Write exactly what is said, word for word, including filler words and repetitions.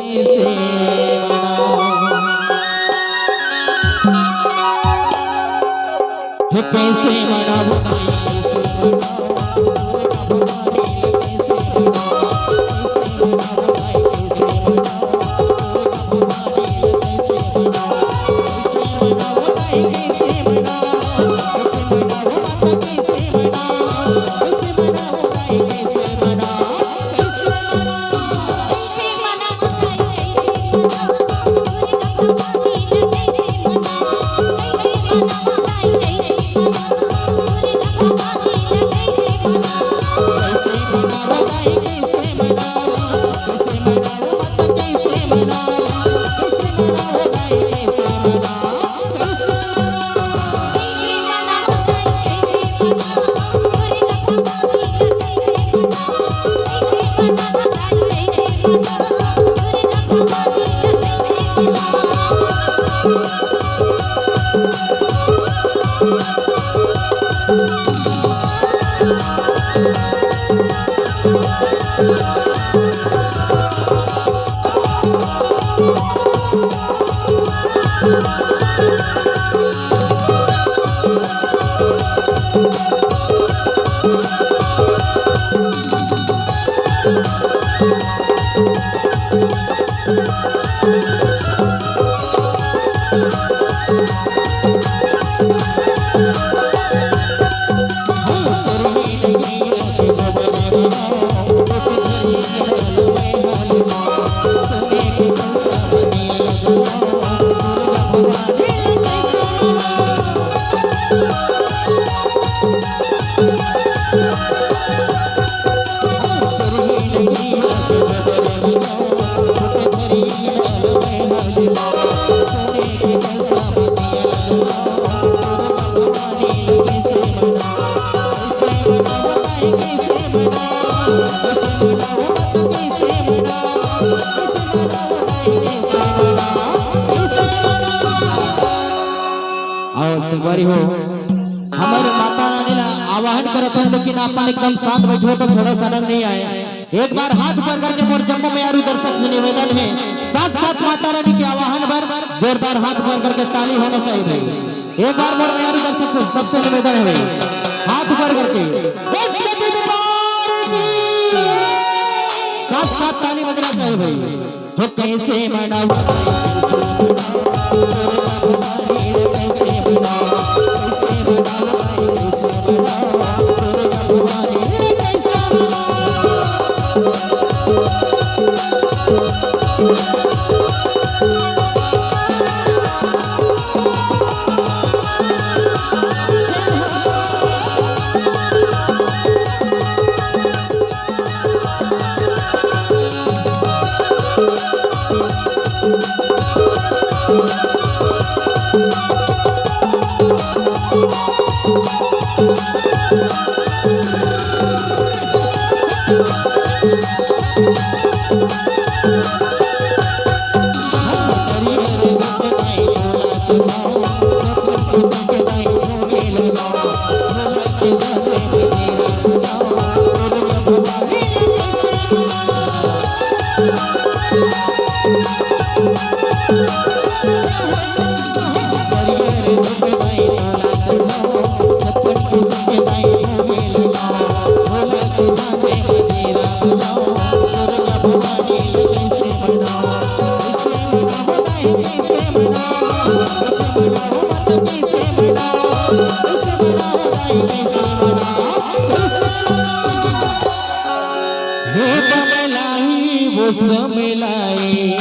कैसे मनाओ? हे कैसे मनाओ? अउ संगवारी हो, हमर माता रानी ला आवाहन करत हन, लेकिन अपन एकदम शांत बैठो तो थोड़ा सा आनंद नहीं आए। एक बार हाथ ऊपर करके मोर जम्मो मेहरू दर्शक से निवेदन हे, साथ साथ माता रानी के आवाहन बर जोरदार हाथ ऊपर करके ताली होना चाहिए भाई। एक बार मोर मेहरू दर्शक से सबसे निवेदन हे भाई, हाथ ऊपर करके बोल सच्चे दरबार की, साथ साथ ताली बजना चाहिए भाई। हो कैसे मनावा, कैसे मनावा, कैसे मनावा, कैसे मनावा। हे बमलाई वो समलाई।